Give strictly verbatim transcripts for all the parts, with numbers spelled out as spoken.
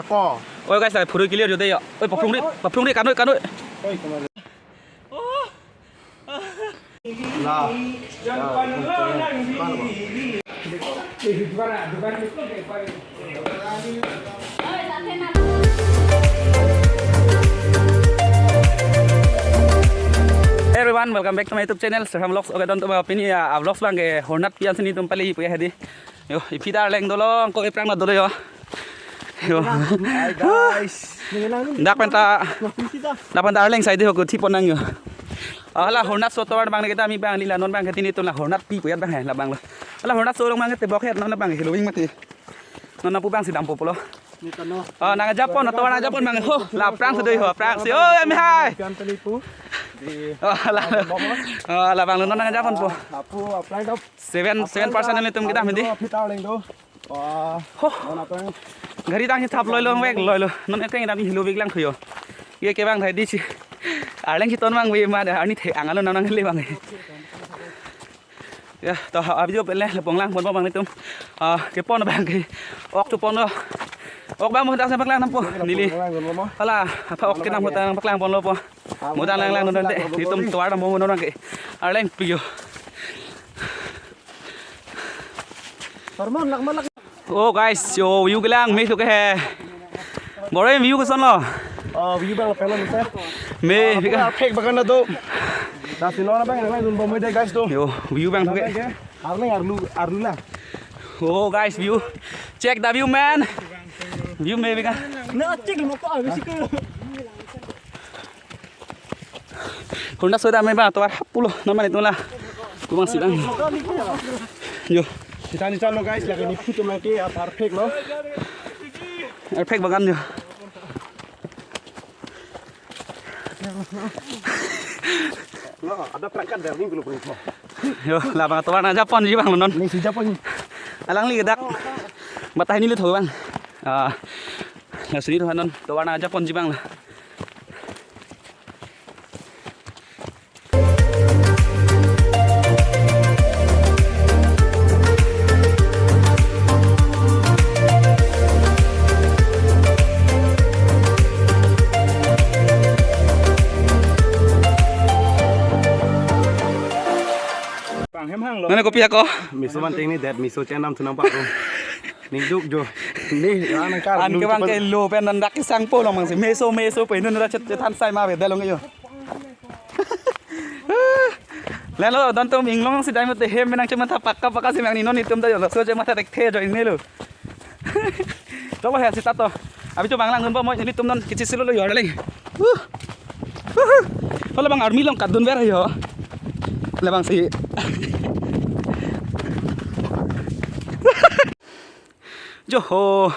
Ko. Oi guys, la phurui clear jo dei ya. Oi, paprung ri, paprung ri, kanoi, kanoi. Oi, kanoi. La. Hey everyone, welcome back to my YouTube channel, Serham Vlogs. Okay, don tum pini ya, vlogs abang ke Hornat pi ansi nelitum pali pu ya hedi. Yo, iphi ta Arleng dolo, angko eprang ta dolo yo. Yo. Hi guys. Dak pen ta, dak pen ta Arleng side ho ko thi pon nang yo. Ah, la Hornat so tovar abang kita mi abang lila non abang ke tini to la Hornat pi pu ya abang he la abang lo. La Hornat so along abang ke tebok he non abang he lo wing mati. Non na pu abang si dampo pulo. Ni kano. Ah, nang japon, tovar nang japon abang ho. La prang si dei ho, prang si. Oh, em hai. Pian tali pu. Di. Oh, la. Oh, la abang lo non nang japon po. Apu apply dok. Seven, seven percent nelitum kita mindi. Apu apply dok. Wah. Ho. Mana tuh? Gari tangsi thap loi lo, vek loi lo. Non ekeng dam hilo vek lang thuyo. Ye ke abang thai di si. Arleng si ton abang ve ma da, arni the angalo nang nang le abang. Ya, to ha video pen le pon lang pon abang nelitum. Ah, kepon abang ke. Ok chepon lo. Ok abang mo dak si paklang nangpo. Neli. Hala, apa ok ke nang mo ta paklang pon lo po. Mo ta lang lang non de. Nelitum tovar mo mo non ke. Arleng pi yo. Hormon lak malak. Oh guys, yo view kelang me thu ke he. Bore view koson lo? Oh, view abang pelo nute. Me, ah, bika. Phek bagan do. Nasi nona abang nang dun bomoi de guys do. Yo, view abang thu ke. Arleng arlu arlu la. Oh guys, view. Check the view, man. View me bika. Na check mo ko abisi ko. Honda soda me ba tovar hap pulo, non mane tula. Kumang sidang. Yo. Kita ni chalo guys, lagi ni photo lagi ya perfect lo. Perfect bagan yo. Lo, ada perangkat dari minggu lo. Yo, la abang tovar nang japon ji abang lo non. Ni si japon. Alangli ke dak. Batah ini lo tho abang. Ah. Lasi nelitum non tovar nang japon ji abang la. Panghem hang lo. Nana kopi ako? Meso man ting ni det, meso chenam thunang parum. Ning duk jo. Ni, ya, nang kar, an nung ke abang cepat. Ke lo pen nang dak kesang po long mang si. Meso, meso pen nun ra chet, chethan sai ma be dalong yo. Lalo, don tum inglong si dai mo te hem nang chematha pakka pakka si mang ni non itum da yo. So chematha tek the jo ini lo. Choklo he si tato. Abi cho bang lang dun bomoi nelitum non kichi silo lo yo le. Uh. Uh. Hala abang army along kat dun ver yo. La abang si. Jo ho.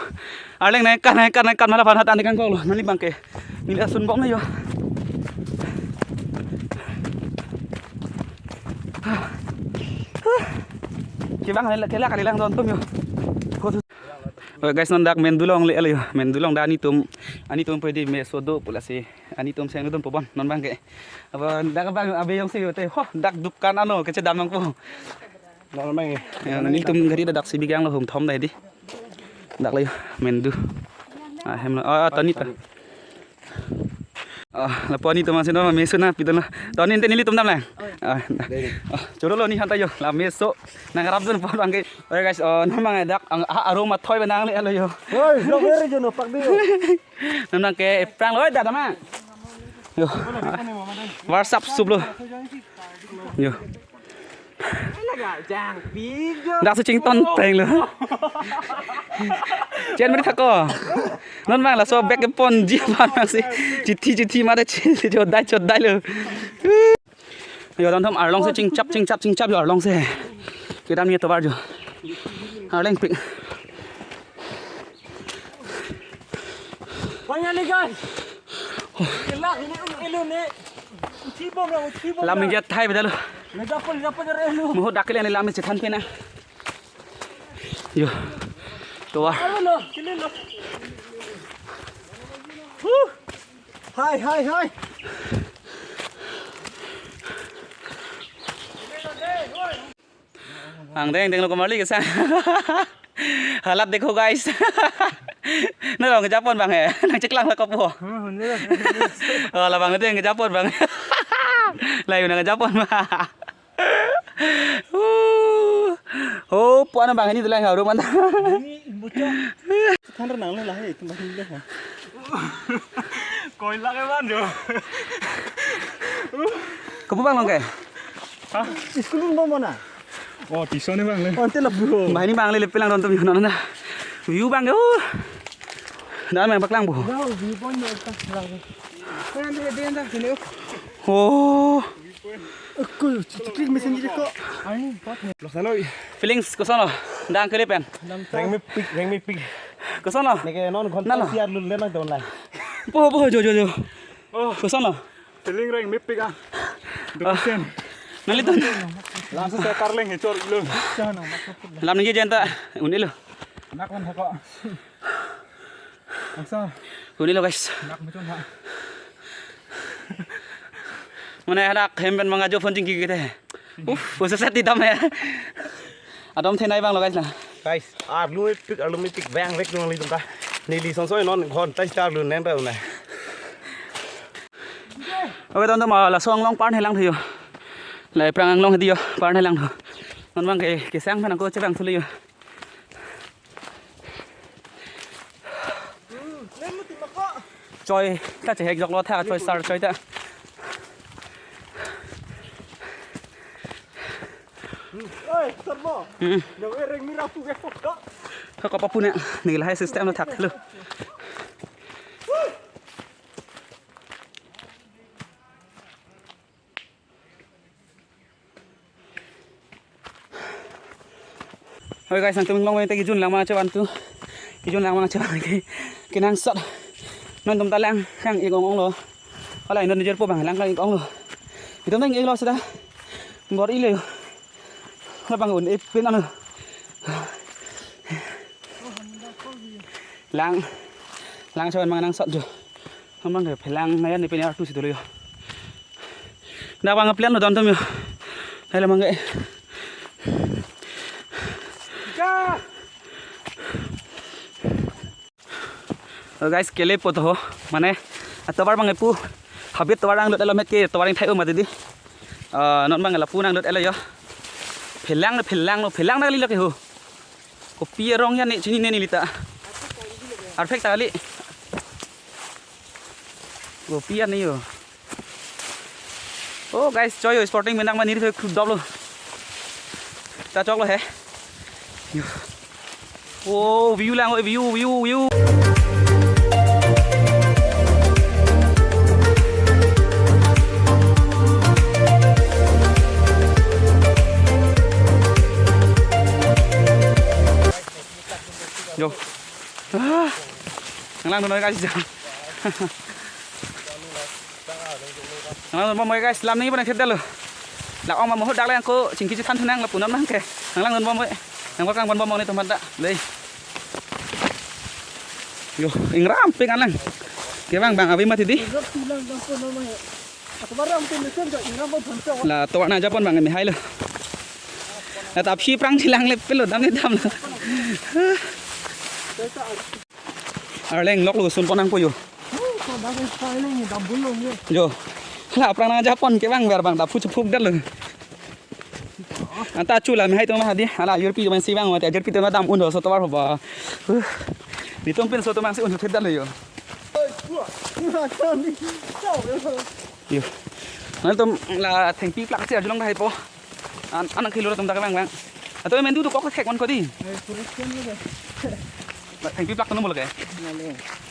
Arleng nang kan nang kan nang kan mala phan hat ani kangkong lo. Neli abang ke. Neli asun bom na yo. Ke abang neli ke la kali lang don tum yo. Ho. Oke guys, non dak Mendu along le lo yo. Mendu along dak nelitum, nelitum pedi meso do pu lasi. Nelitum seng nelitum po bon non abang ke. Apa dak abang abe jongsi yo te. Ho, dak dukan ano kechedam nangpo. Normal nge. Ya, nelitum gari dak si bigang lo hum thom dai di. Dak lo yo, Mendu. Ah, hem lo. Oh, Tony ta. Oh, lapu nelitum asin lo, meso na pidun lo. Tony ente nelitum dam lang. Ah, nah. Oh, choro lo ni hanta yo, la meso. Nang rap dun pon bang ke. Oke guys, oh, non mang dak ang ah, arum athoi benang le lo yo. Oi, vlog eri jo no pak di yo. Non mang ke eprang lo, oi, dada ma. Yo. Warsa sup lo. Yo. Dak si chington peng lo. Chen mari thako. Non mang laso bag ke ponji pan mang si. Chithi chithi mare chithi chodai chodai lo. Yo, don thom arlong si chingchap chingchap chingchap yo arlong si. Kedam ni tovar jo. Arleng pik. Finally guys. Kelak ini elu ni. Uthi bom lo, uthi bom. Lam ni jat thai bedalo. Lega pon, lega pon elu. Muhu dak kele ni lam ni chethan pena. Yo. Tovar. Alo lo, kele lo. Huh. Hai, hai, hai. Angdeng angdeng lo komarli kesa. Halat dekho guys. Na long kejapon bang he. Nangcheklang la kopo. Hmm, hunde. Oh, labang itu nangkejapon bang. Layu nangkejapon bang. Uh. Oh, puan bang ini tulang harum mantha. Ini bocor. Than ra nanglo lahai itu bang ini ha. Koila ke ban jo. Kopi bang long ke? Hah? School pun mau mana? Oh, tuition ni bang le. Oh, ante labu. Bang ini bang le lepelang nonton yun na. View bang yo. Dah main paklang bu. Jauh view point ni tak lang. Kan dia dia dah sini. Oh. Aku ceklik mesin jadi kok. Ani pot. Los na noi. Feelings koson lo? Dang kele pen. Rengmi pik, rengmi pik. Koson lo? Neke non ghonta Nalo. Siar lul le nang don lai. Po po jo jo jo. Oh. Koson lo? Feeling rengmi pik ah. Dosen. Nangli ton. Langsung saya karleng hecor lo. Lam ningje jenta un-elo. Nak man hako. Angsa. Un-elo guys. Nak muchon ha. Mane hadak hem pen mangajo phone chingki kete. Uf, pusa sati dam ya. Adam thenai bang lo guys na. Guys, arlu mepik, arlu mepik bang vek nangli tum ta. Neli sonsoi non ghonta star lu neng ta una. Oke, tonton ma laso anglong parne lang thuyo. La aphrang anglong hedi yo, parne lang thu. Non bang ke kesang phan ako chevang thulo yo. Choi ta chehek joklo tha choi sar choi ta. Oi, serbo. Hmm. Nang ereng mira pu ke pok dok. Kok apa punya? Nih lah system lo thak lo. Hoi guys, nangtum inglong mete kejun lang ma chevan tu. Kejun lang ma chevan ke kenangsot. Nontum ta lang hang ik ong ong lo. Hala inon nijer po bang lang kang ik ong lo. Itum nang ik lo seta. Bor-i le. Hala bang un ip pin ano. Lang. Lang chevan mang nangsot jo. Amang ke phelang naya ni pini artu si dolo yo. Dak bang plan lo dam tam yo. Hai lamang ke. Oh guys, kele po to ho. Mane atovar bang epu habit tovar ang dot elo met ke tovar ang thai o mati di. Ah, non bang lapu nang dot elo yo. Phelang phelang lo phelang na li lo ke ho. Kopi arong ya ne chinine neli ta. Perfect ta kali. Kopi ya ne yo. Oh guys, choi yo sporting menang mani ri khrup dop lo. Ta chok lo he. Yo. Oh, view lang, oh, view, view, view. Yo. Ah. Nanglang dunoi guys. Nanglang dunbom guys, lam ni pernah kita lo. Lak ong ma mohot dak lang ko chingki chethan thunang lapu non bang ke. Nanglang dunbom. Nang ko kang bonbom ni tempat dak. Dei. Yo, ingram pik anang. Ke bang bang abi mati di. La tovar nangjaponbang mi hai lo. La ta aphi aphrang chelang le pelo dam ne dam lo. Arleng lok lo sun ponang po yo. Yo. La aphrang nangjapon ke bang ber bang ta phu chephuk det lo. Anta chu la mi hai tong ma hadi. Hala ajirpi tong si bang mati ajirpi tong dam un do so tovar ho ba. Netum pinso tong si un thut det lo yo. Yo. Nangtum la thengpi plak si arjulong dai po. An an khilo tum dak bang bang. Ato mendu tu kok thek man ko di. La thengpi plak tu no bol ke.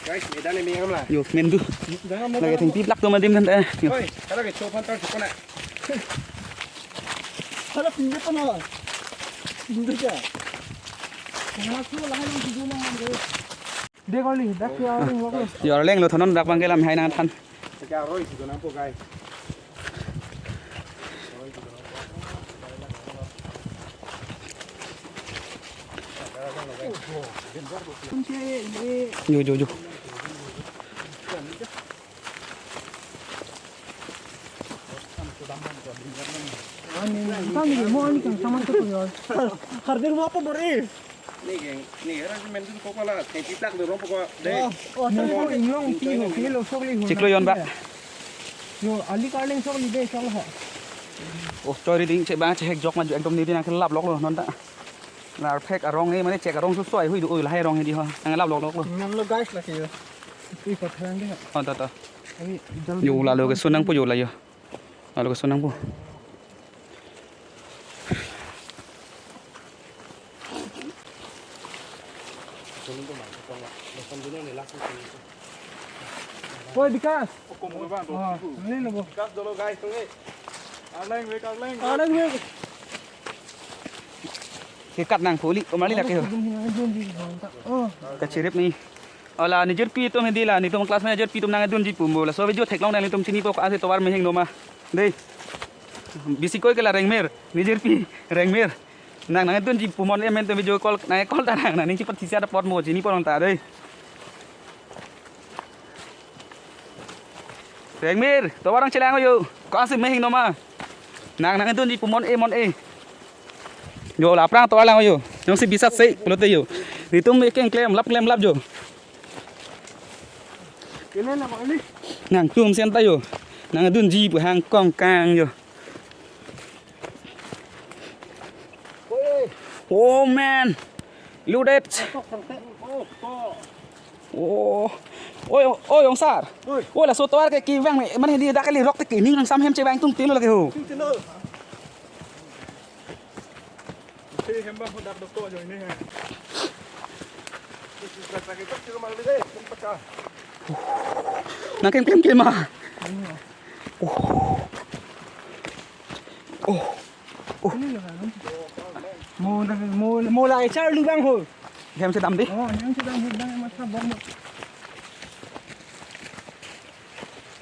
Guys, medan ini ngamla. Yo, mendu. Lagi thengpi plak tu madim dan eh. Yo. Oi, kalau ke chopan tar chupona. Hala pinjam pa na. Pinjam ja. Hala tu lahai lang pinjam lang. Dek oli, dak ya oli ngok lo. Yo, Arleng lo thanon dak bang ke lam hai nangthan. Sika roi si donang po guys. Yo, yo, yo. Ani, kami mo ani kang sama tu yo. Hardik mo apa beri? Ni geng, ni arrangement tu kok pala, thengpi plak do rong pokok de. Oh, oh, so ko inglong ti ho, ke lo sok li ho. Chiklo yon ba. Yo, ali karleng sok li de sok ho. Oh, chori ding che bang che hek jok ma jo ekdom ni ding nang kelap lok lo non ta. Lar phek arong e mane chek arong so soi hui do oi lahai arong he di ho. Nang lap lok lok lo. Nang lo guys lake yo. Tui pathan de. Oh, to to. Abi jal. Yo la lo ke sunang po yo la yo. Lalu ke sunang po. Oi, Bikas. Oh, ini lo, bo. Bikas dolo, guys, tunggu. Arleng, wek, arleng. Arleng, wek. Kekat nang puli, kemali lagi ho. Oh. Kachirip ni. Ola, nijirpi atum hedi la, netum class me nijirpi atum nangdunji pu mo. Laso video theklong nang netum chinipo ko-an si tovar mehing noma. Dei. Bisi koi ke la Rengmir, nijirpi Rengmir. Nang nangdunji pu mon emen atum video call, nang call ta nang, nang ning chipat thisi ada pot mo chinipo nang ta dei. Rengmir, tovar nangchelang yo. Ko-an si mehing noma. Nang nangdunji pu mon e mon e. Yo, la aphrang tovar lang yo. Jongsi bisat sei pulote yo. Netum ekeng klem lap klem lap yo. Nangtum sen ta yo. Nangdunji pu hang kong kang yo. Oh man. Look that. Oh. Oi, oi, ongsar. Oi. Oi, laso tovar ke kevang me, mane di dak kali rok te ke ning nang sam hem chevang tung tilo lake ho. Nang kem kem kem ah. Oh. Oh. Oh. Mo na mo mo la echar lubang ho. Hem si dam di. Oh, hem si dam ho, dam mas bom.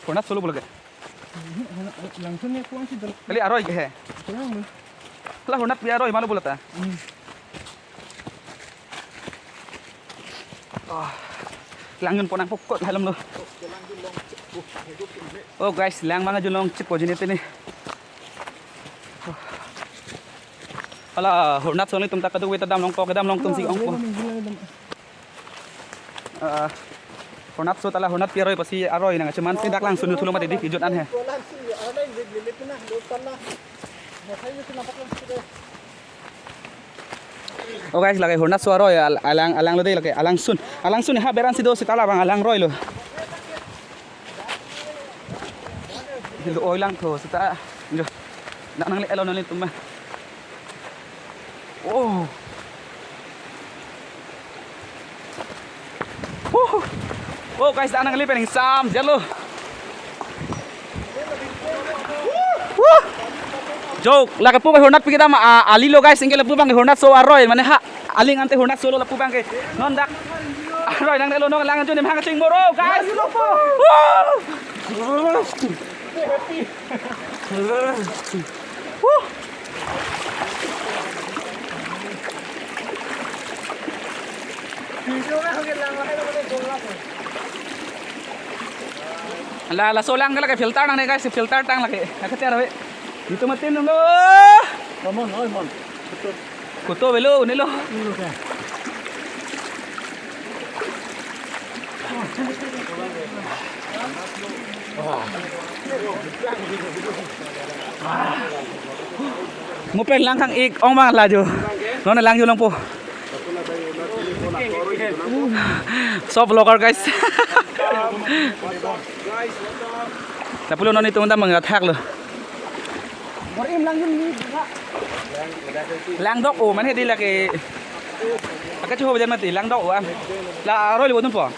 Hurnat solo boleh ke? Langsun ni kuan si dal. Kali aroi ke he? Kurang lo. Lah hurnat pi aroi malu boleh ta? Hmm. Oh. Langjun ponang pokok helm lo. Oh guys, lang manga julong chip ko jini tini. Hala, hurnat solo atum ta kadokave ta damlong kok, damlong atum si ong po. Ah, hurnat so tala hurnat pi aroi pasi aroi nang chuman si dak langsun thulong mati di kijut an he. Oh guys, lake hurnat so aroi al-, alang, alang lo dei lake, alangsun. Alangsun ha beran si do sita labang alang roi lo. Hilo oi lang tho sita. Jo. Nak nangle-lo nanglitum ma. Oh. Woo. Oh guys, dak nangle pen ingsam jalo. Woo. Jo, lake pu abang ke hurnat pi kedam, ah, ali lo guys, anke lapu abang ke hurnat so aroi, mane ha, aling ante hurnat solo lapu abang ke. Non dak. Aroi nangle-lo non lang anchun nemhang ching moro, guys. Woo. Woo. La, laso lang ke lake filter nangne guys, filter tang lake. Lake tiar we. Itu mati lo. Come on, oi, mon. Betul. Kuto belo, nilo. Nilo ka. Mo pen lang kang ik ong bang la jo. Non lang jo lang po. So vlogger guys. Lapulo non itum ta mangathak lo. Borim lang jun ni. Langdok o, mane di lake. Aka chuho bajan mati langdok o an. La aroi lo dun po.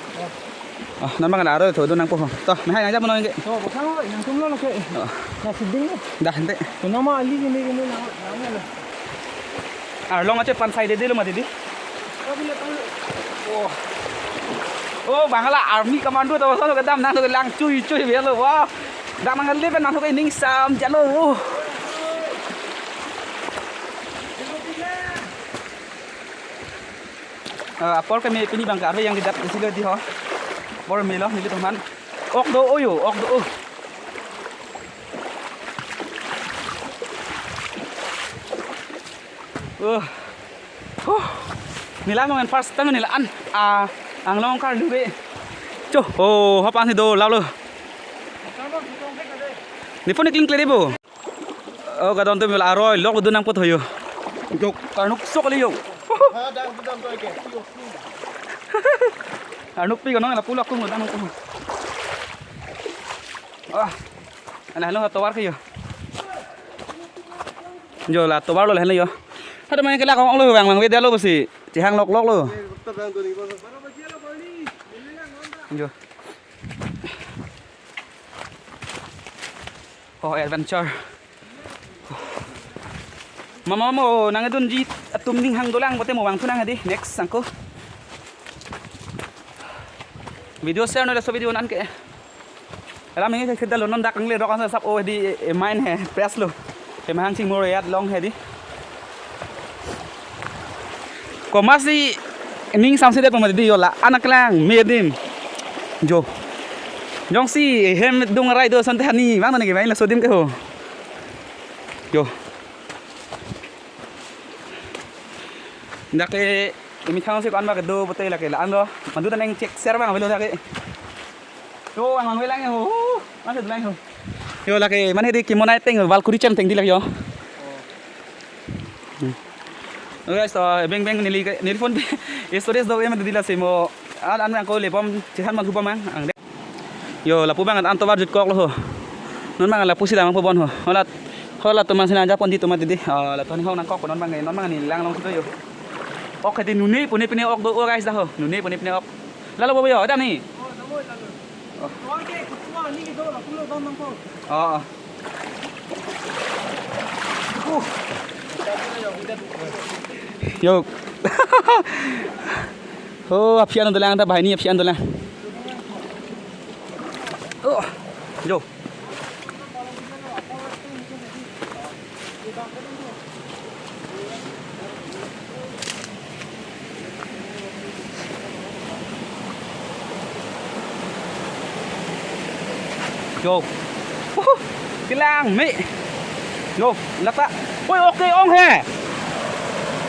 Ah, non bang la aroi tho dun nang po. To, me hai nang jam non ke. To, bosang lo, nangtum lo ke. Oh. Na siding lo. Dah, ante. To nama ali gini gini nang, nang lo. Arlong ache pansai dede lo mati di. Oh. Oh, bang la army commando to so kedam nang to lang chui chui belo. Wah. Dam nang le pen nang to ingsam jalo. Eh, apor kami pini bang ke arve yang kedap isi lo di ho. Apor melo nelitum aphan. Ok do o yo, ok do o. Uh. Huh. Neli la-an first time neli la-an, ah, anglong karlu be. Cho, oh, hop an si do lalo. Neli phone kling kle di bo. Oh, kadon tum la aroi lok dun nangpo tho yo. Jok, karnuk sok le yo. Arnuk pi kanong la pulo akung dun nangpo. Ah, ana halo tovar ke yo. Jo, la tovar lo le halo yo. Hada main ke la kong lo bang mang be dia lo pusi. Chihang lok lok lo. Jo. Oh, adventure. Mama mo nangdunji atum ning hang dolang pote mo bang thu nang hadi next sangko. Video share no laso video nang ke. Alam ini kita lo non dak angle dok ang sap oh di eh, main he press lo. Kemahang sing mo yat long hadi. Komatsi ning samsi det pamadi yo la-an aklang me adim. Jo. Jongsi hem dung rai do asonte hani bang tane ke bang laso adim ke ho. Jo. Dak ke imi thang si ko-an ba kedo pote lake la-an lo. Mandu taneng check share bang avelo dak ke. Yo, ang mang lang yo. Masa lang yo. Yo, lake mane di kimonai teng, wal kuri chem teng di lake yo. Hmm. Oh, guys, to beng beng neli neli phone di storage do em di la simo. An an ang ko le bom chihan man hubom ang ang de. Yo, lapu bang an tovar jut kok lo ho. Non bang lapu si damang po bon ho. Hola hola to man sina japon di to ma di di. Ah, la to ni hong nang kok non bang non bang ni lang long to yo. Ok, di nune pune pine ok do, oh, guys, da ho. Nune pune pine ok. Lalo bo yo, ada ni. Oh. Yo. Oh, aphi an dolang ta bahini aphi an dolang. Oh. Yo. Yo. Uhu. Kelang me. Yo, lata. Oi, ok ke ong he.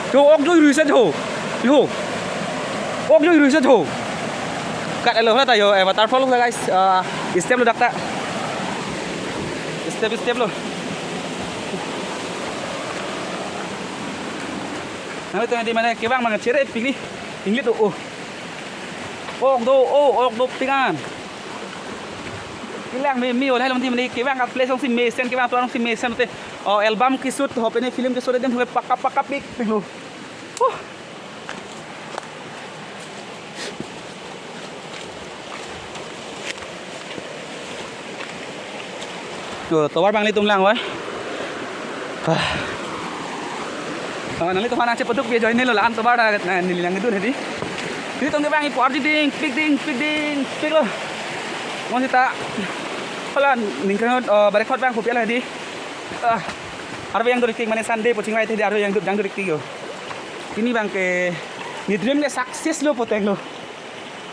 Yo, ok jo rui sa jo. Yo. Ok jo rui sa jo. Kat elo lata yo, eh, waterfall lo guys. Ah, step lo dak ta. Step step lo. Nang itu nanti mana kevang mang chere pili. Inglit oh. Oh. Ok do, oh, ok do pingan. Kelang me me oleh nanti mana kevang kat place si mesen kevang tuan si mesen te. Oh, album ke shoot ho pene film ke shoot den pakka pakka pik pik lo. Oh. Yo, tovar bang nelitum lang oi. Ah. Oh, nanglitum aphan nangchepaduk pi ajoine lo la-an tovar na, na neli nangdun hedi. Nelitum kevang ipo ardi ding, pik ding, pik ding, pik lo. Mo sita. Hola ningkan, oh, bare khot bang kopi ala hedi. Ah. Arve yang do rik tik mane Sunday po chingvai te hedi arve yang do jang do rik tik yo. Pini bang ke ni dream ke success lo poteng lo.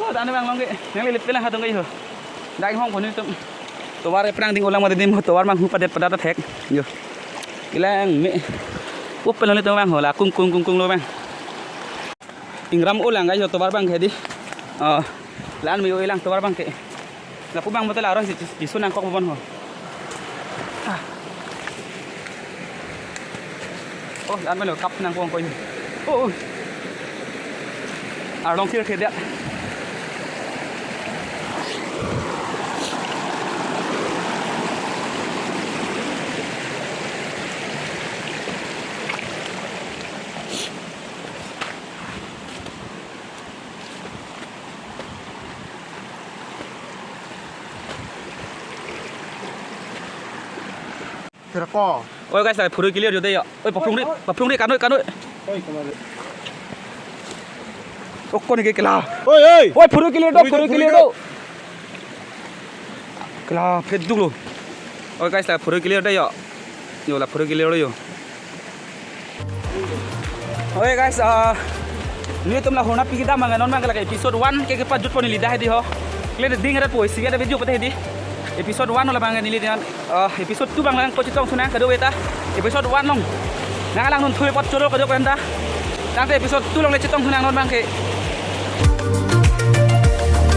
Oh, tane bang long ke. Yang lelep pelang hatung ke yo. Dai hong poni tum. Tovar ke prang ding ulang mati dim tovar mang hu padet padat thek. Yo. Ilang me. Up pelang le tum bang hola kung kung kung kung lo bang. Ingram ulang guys tovar bang ke di. Oh. Lan me yo ilang tovar bang ke. Lapu bang betul aroi si, si, si sunang kok bon ho. Ah. Oh, an melo kap nang kong koi. Oh, oh. Arlong kir kir dia. Tira ko. Oi guys, la phurui clear jo de ya. Oi, paprung ri, oi, oi, paprung ri kanoi kanoi. Oi, kamari. Oh, koni ke kela. Oi, oi. Oi, phurui clear do, phurui do, phurui phurui clear do, do. Kela phet duk lo. Oi guys, la phurui clear de ya. Yo, la phurui clear lo yo. Oke guys, ah, nelitum la hona pigi dam mang non mang lake episode one ke kepajut pon neli dah di ho. Kle ding rat po isi ada video pate di. Episode one la bang neli dengan, ah, episode two bang lang ko chetong sunang kado beta. Episode one long. Nang lang non thui pot choro kado kwenta. Tangte episode two along le chetong thu nang non abang ke.